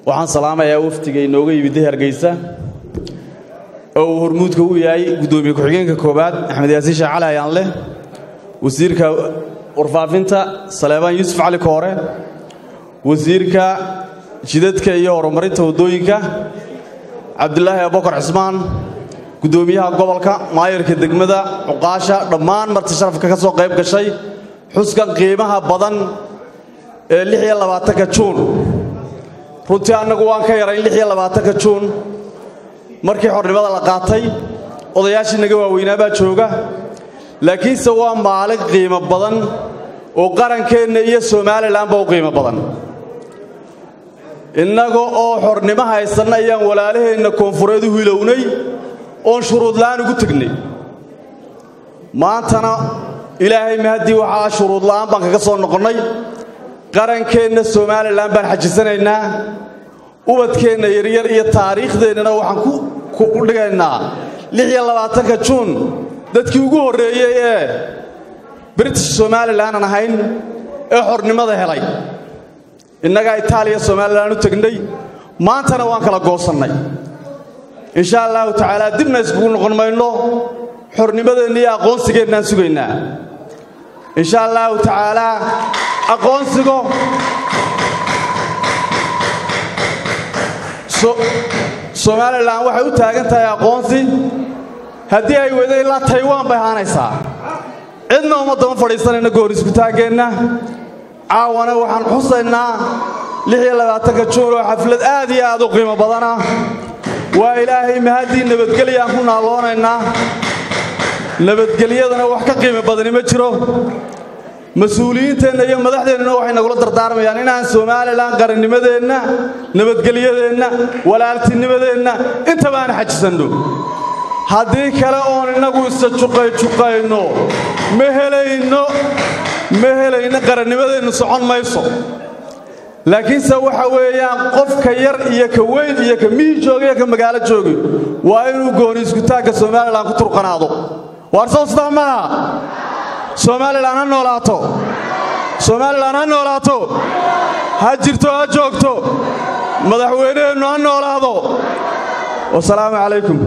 Waxaan salaamayaa wafdiga inooga yimid Hargeysa oo uu hormuudka u yahay gudoomiye ku-xigeenka koowaad Axmed Yaasiin Sheekh Cali Ayaanleh, wasiirka warfaafinta Saleebaan Yuusuf Cali Koore, wasiirka jidadka iyo horumarinta waddooyinka Cabdilaahi Abubakar Cismaan, gudoomiyaha gobolka, maayarka degmada, cuqaasha, dhammaan marti sharafka ka soo qayb gashay xuskan qiimaha badan ee 26-ka Juun. Runtii annagu waan ka yarayn 26-ka Juun markii xornimada la qaatay, odayaashii naga waaweynaa baa jooga, laakiinse waa maalin qiimo badan oo qarankeenna iyo Somalilandba u qiimo badan. Innaga oo xornimo haysanna ayaan walaalaheenna koonfureed u hilownay oon shuruud la'aan ugu tegnay. Maantana Ilaahay mahaddii waxaa shuruud la'aan baan kaga soo noqonnay. Qarankeenna Somaliland baan xajisanaynaa, ubadkeenna yaryar iyo taariikhdeennana waxaan ku dhigaynaa 26-ka Juun dadkii ugu horreeyey ee British Somaliland aan ahayn ee xornimada helay. Innagaa Itaaliya Somaliland u tegnay, maantana waan kala goosannay. Insha Allahu tacaala dibna iskugu noqon mayno, xornimadeenna iyo aqoonsigeennaan sugaynaa insha Allahu tacaala. Aqoonsigo Somaliland waxay u taagan tahay aqoonsi, haddii ay weydo ilaa Taiwan bay ahaanaysaa. Cidna uma daba fadhiisanayno goor isku taaggeenna. Caawana waxaan xusaynaa 26-ka Juun oo xaflad aad iyo aad u qiimo badana. Waa Ilaahay mahaddii, nabadgelyaan ku naaloonaynaa, nabadgelyadana wax ka qiimo badani ma jiro. Mas-uuliyiinteenna iyo madaxdeennuna waxay nagula dardaarmayaan inaan Somaliland qarannimadeenna, nabadgelyadeenna, walaaltinimadeenna intaba aan xajisanno. Haddii kale oon innagu isa juqayjuqayno ma helayno, ma helayno, qarannimadeennu socon mayso. Laakiinse waxa weeyaan qofka yar iyo ka weyn iyo ka miyi jooga iyo ka magaalo joogi waa inuu gooni iskutaagga Somaliland ku turqanaado. Waar sow sidaa maaha? Somaliland ha noolaato, Somaliland ha noolaato, ha jirto, ha joogto, madaxweyneheennu ha noolaado. Wasalaamu calaykum.